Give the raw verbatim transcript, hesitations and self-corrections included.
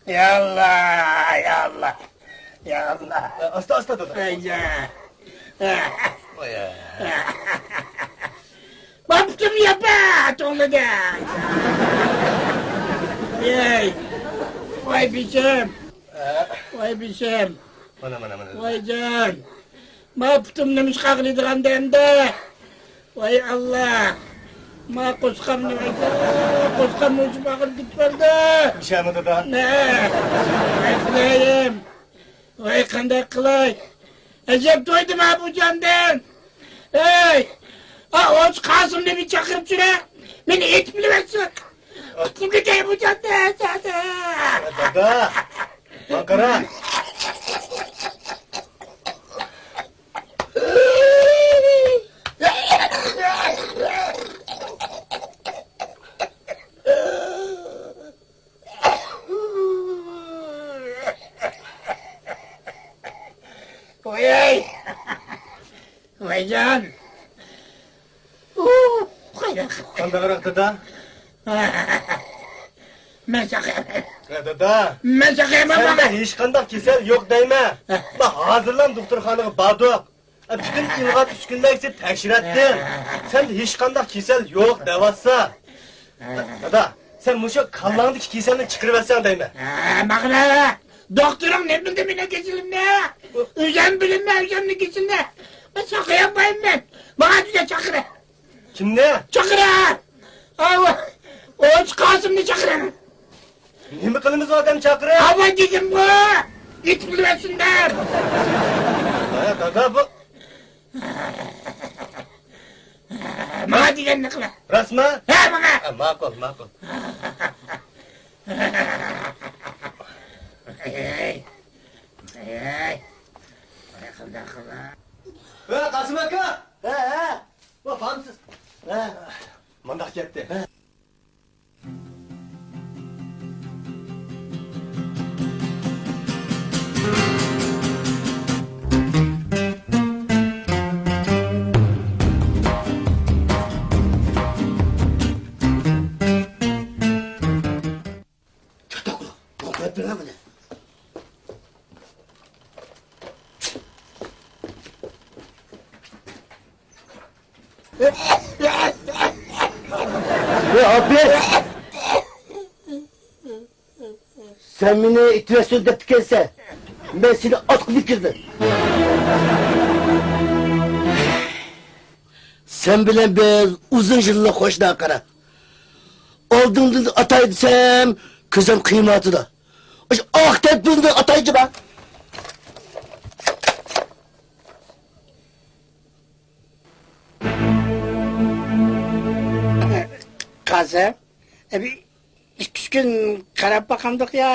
يا ئاللا، يا ئاللا، يا ئاللا. ئاستا، ئاستا، دادا. ئەيجە. ۋاي. باپتىم ياپا، توڭلىدى. ئەي. ۋاي بېشىم. ۋاي بېشىم. مانا، مانا، مانا. ۋايجان. ما پۇتۇم نېمىشقا ئاغرىيدىغان دەمدە؟ ۋاي ئاللا! ما قورسىقىم نېمە؟ قورسىقىم مۇشۇ ئاغرىپ كېتىپ بارىدۇ. مۇشۇمۇ دادا؟ نە؟ ۋاي خۇدايىم! ۋاي قانداق قىلاي؟ ئەجەب تويدۇم ھە بۇ جاندىن! ھەي! ئا ئوچ قاسىمنى بىر چاقىرىپ چۈرە! مېنى ئېتىپ بىلىۋەتسۇن! قۇتۇلۇپ كېتەي بۇ جاندىن! دادا! ماڭا قارا! ۋاي! ۋايجان! ئۇ، قايداق؟ قانداقراق دادا؟ مەن چاقىرىمەن. ھە، دادا. مەن چاقىرىمەن، سەندە ماڭا. ھېچقانداق كېسەل يوق دەيمەن. ھە. ما ھازىرلا دوختۇرخانىغا باردۇق. ھە، پۈتۈن ئىلغار ئۈسكۈنىلەرگىچە تەكشۈرەتتىم. سەندە ھېچقانداق كېسەل يوق دەۋاتسا. دادا، سەن مۇشۇ كاللاڭدىكى كېسەلنى چىقىرىۋەتسەڭ دەيمەن. ھە، ماڭا. دوختۇرۇڭ نېمە بىلدى مېنىڭ كېسىلىمنى؟ ئۆزۈم بىلىمەن ئۆزۈمنىڭ كېسىلىنى. مەن ساقىيالمايمەن. ماڭا تۈگە چاقىرە. كىمنى؟ چاقىرە! ئاۋۇ، ئوچ قاسىمنى چاقىرىڭ. نېمە قىلىمىز ئادەم چاقىرىپ؟ ئاۋۇ دېدىمغۇ! ئېتىپ بىلىۋەتسۇن دەپ. ھە، دادا، بۇ. ماڭا دېگەننى قىلە. راستمۇ؟ ھە، ماڭا. ھە، ماقۇل، ماقۇل. ھەي، ھەي، ھەي، قانداق قىلىڭ؟ ھە، قاسىم ئاكا! ھە، ھە. ۋاپامسىز. ھە. مۇنداق گەپتە. ھە. ۋاي ئابلەت! سەن مېنى ئېتىۋەتسۇن دەپتىكەنسەن. مەن سېنى ئاتقا مىنگۈزدۈم. سەن بىلەن بىز ئۇزۇن يىللىق قوشنا قارا. ئالدىڭدىن ئاتاي دېسەم، كۆزۈم قىيمايۋاتىدۇ. ئاشۇ ئاق تەلپۈندىن ئاتاي جۇما. قاسىم، ئە، بىر ئىككى ئۈچ كۈن قاراپ باقامدۇق يا؟